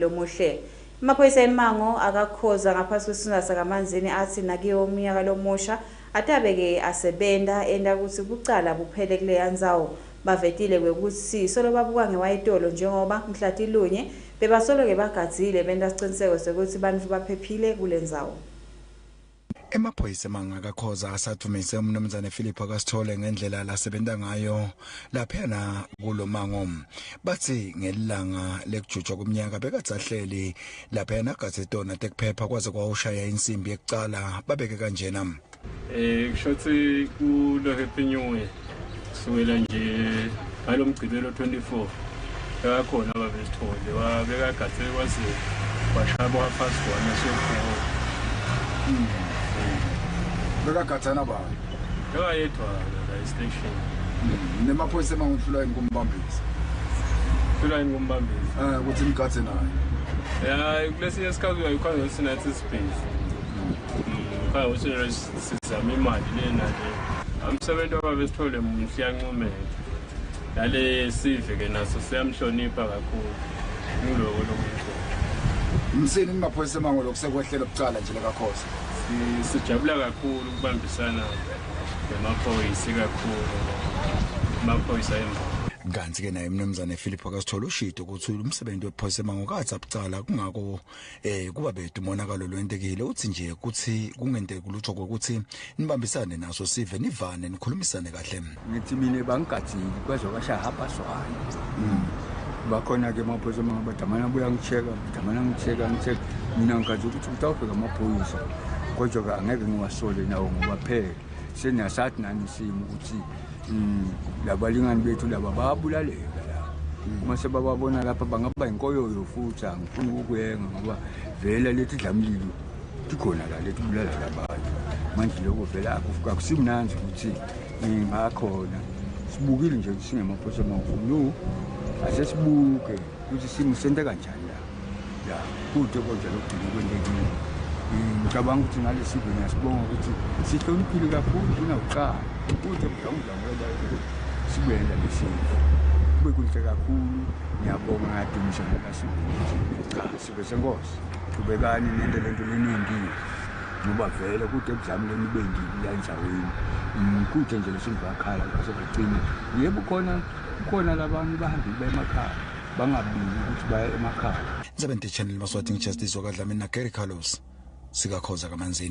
Lomuhle. Emaphoyisa emango akakhoza ngaphasi kwesifundza sakaManzini atsi nakiwo umnyaka lomusha atabe-ke asebenta enta kutsi bucala buphele kuleya ndzawo. Bavetile kwekutsi solo babuka ngewayitolo njengoba mhla tilunye bebasolo-ke bagadzile benta siciniseko sekutsi bantfu baphephile kule ndzawo. Emaphoyisa emanga kaKhoza asadvumise umnumzane Philip Akasithole ngendlela lasebenta ngayo laphana kulomango. Batsi ngelanga lekujutshwa kumnyaka bekadze ahleli laphana agadze tona tekuphepha kwaze kwawushaya insimbi yekucala babeke kanjena. Kusho kulo Happy New Year kusukela nje ngalomgcibelo 24 bekakhona babesithole wabekagadze kwaze kwashaya bo-half past 1 so-4. Bekagadzana bani? Bekayedwana la e-station. Nemaphoyisa emango uhlula yini kumbambisa? Hlula yini kumbambisa? Ukuthi nigadze naye. Ya, kulesinye isikhathi uyayikhona ukuthi nathi sibhizi. Khona ukuthi sizama imali le nale. Umsebenzi wababesithole muhle, uyancomeka. Nale sive ke naso siyamhlonipha kakhulu. Ngiloko lokusho. Msini nimaphoyisa emango lokusekwehlela bucala nje lekaKhoza. Sijabula kakhulu ukubambisana namaphoyisa, kakhulu amaphoyisa emva. Kanti ke naye umnumzane Philip Akasithole ushito ukuthi umsebenzi wephoyisa emango katsi abucala, kungako kuba bedu umonakalo lwentekile. Uthi nje kuthi kungenteki lutho kokuthi nibambisane naso sive, nivane, nikhulumisane kahle. Ngithi mina bangigadzile kwaze kwashaya 1:30. Bakhona-ke amaphoyisa badamana buya ngi-check-a, damana ngi-check-a, ngi-check-a. Mina ngigazi ukuthi kutawufika amaphoyisa, kodwa-ke angeke ngiwasole nawo ngoba phela seniyasathi nani isimo ukuthi labalingani bethu laba bayabulaleka la. Uma sebababona lapha bangaba inkoyoyo, futhi angifuni ukukuyenga ngoba vele lethi dlamlilo tikhona la letibulala labantu. Manje lokho vele akusimnandzi ukuthi ngakhona sibukile nje ukuthi singemaphoyisa amakhulu, no, asesibuke ukuthi isimo sente kanjani la ya kude konje lokugcina kwentekile. Ngicabanga ukuthi nalesive ngiyasibonga ukuthi sihloniphile kakhulu kunakuqala, kude mhlawumbe ngoba sibuyenza lesive kube kuhle kakhulu. Ngiyabonga, ngiyadumisa nalasive, ngithi cha, sive senkosi, qhubekani nento lento lenendile ngoba vele kude ebudlamleni bendile la endzaweni. Kude nje lesimvakhala basebagcine. Yebo, khona kukhona labanye bahambile baye emakhaya, bangabiki ukuthi baya emakhaya. Ndzabente Channel Maswati, Justice wakadlamini na Gary Carlos, sikaKhoza kaManzini.